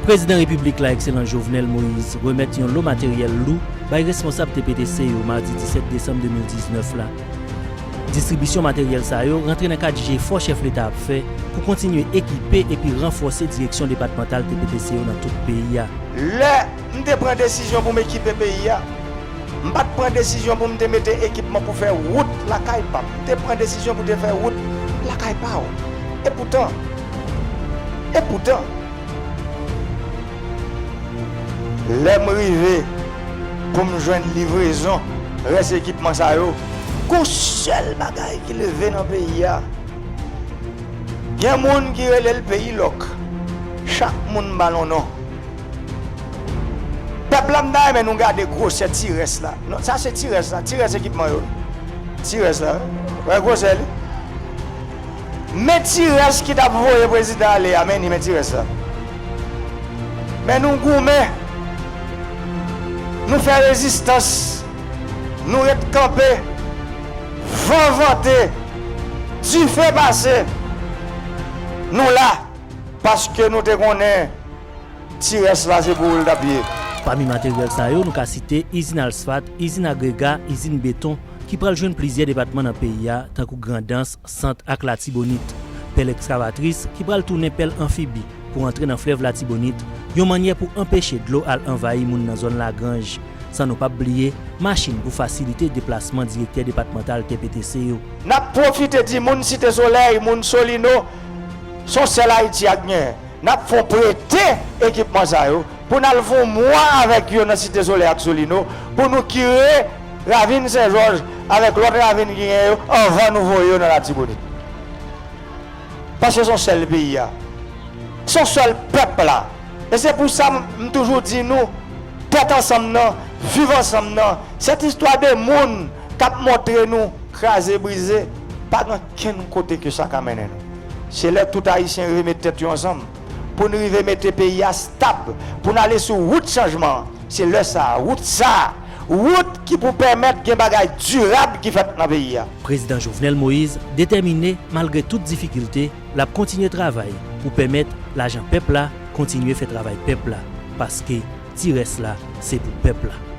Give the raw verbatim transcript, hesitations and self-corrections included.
Prezidan Repiblik la, Ekselans Jovenel Moïse, remèt yon lo materyèl lou bay responsab T P T C yo madi disèt desanm de mil diznèf la. Distribisyon materyèl sa yo rantre nan kad jefò chèf Leta ap fè pou kontinye ekipe epi ranfòse direksyon depatmantal T P T C yo nan tout peyi a. Lè m te pran desizyon pou m ekipe peyi a, m pa t pran desizyon pou m te mete ekipman pou fè wout lakay pa m. M te pran desizyon pou te fè wout lakay pa w. Epoutan, epoutan, lè m rive pou m jwenn livrezon rès ekipman sa yo, gon sèl bagay ki leve nan peyi a. Gen moun ki rele l peyi lòk. Chak moun ba l yon non. Pèp la, m ta renmen nou gade gwosè ti rès la. Non, sa se ti rès la, ti rès ekipman yo. Ti rès la, wè gwosè li. Men ti rès ki t ap voye prezidan ale a, men ni men ti rès la. Men nou goumen, nou fè rezistans, nou ret kanpe, van vante, dife pase, nou la, paske nou te konnen ti rès la se pou ou l t ap ye. Pami materyèl sa yo, nou ka site izin asfat, izin agrega, izin beton, ki pral jwenn plizyè depatman nan peyi a, tankou Grandans, Sant ak Latibonit. Pèl ekskavatris, ki pral tounen pèl anfibi pou antre nan flèv Latibonit, yon mannyè pou anpeche dlo al anvayi moun nan zòn Lagranj. San nou p ap bliye, machin pou fasilite deplasman direktè depatmantal T P T C yo. N ap pwofite di moun Site Solèy, moun Solino, se yon sèl Ayiti ak genyen. N ap fè w prete ekipman sa yo pou n al fè yon mwa avèk yo nan Site Solèy ak Solino, pou nou kire Ravin Sen Jòj avèk lòt ravin ki genyen yo anvan nou voye yo nan Latibonit. Paske se yon sèl peyi a. Se yon sèl pèp la. E se pou sa m, m toujou di nou, tèt ansanm nan, viv ansanm nan, sèt istwa de moun k ap montre nou kraze brize, pa gen kenn kote ke sa ka mennen nou. Se lè tout Ayisyen rive met tèt yo ansanm pou n rive mete peyi a stab, pou n ale sou wout chanjman an. Se lè sa a, wout sa a, wout ki pou pèmèt gen bagay dirab ki fèt nan peyi a. Prezidan Jovenel Moïse detèmine, malgre tout difikilte, l ap kontinye travay pou pèmèt lajan pèp la kontinye fè travay pèp la, paske ti rès la se pou pèp la.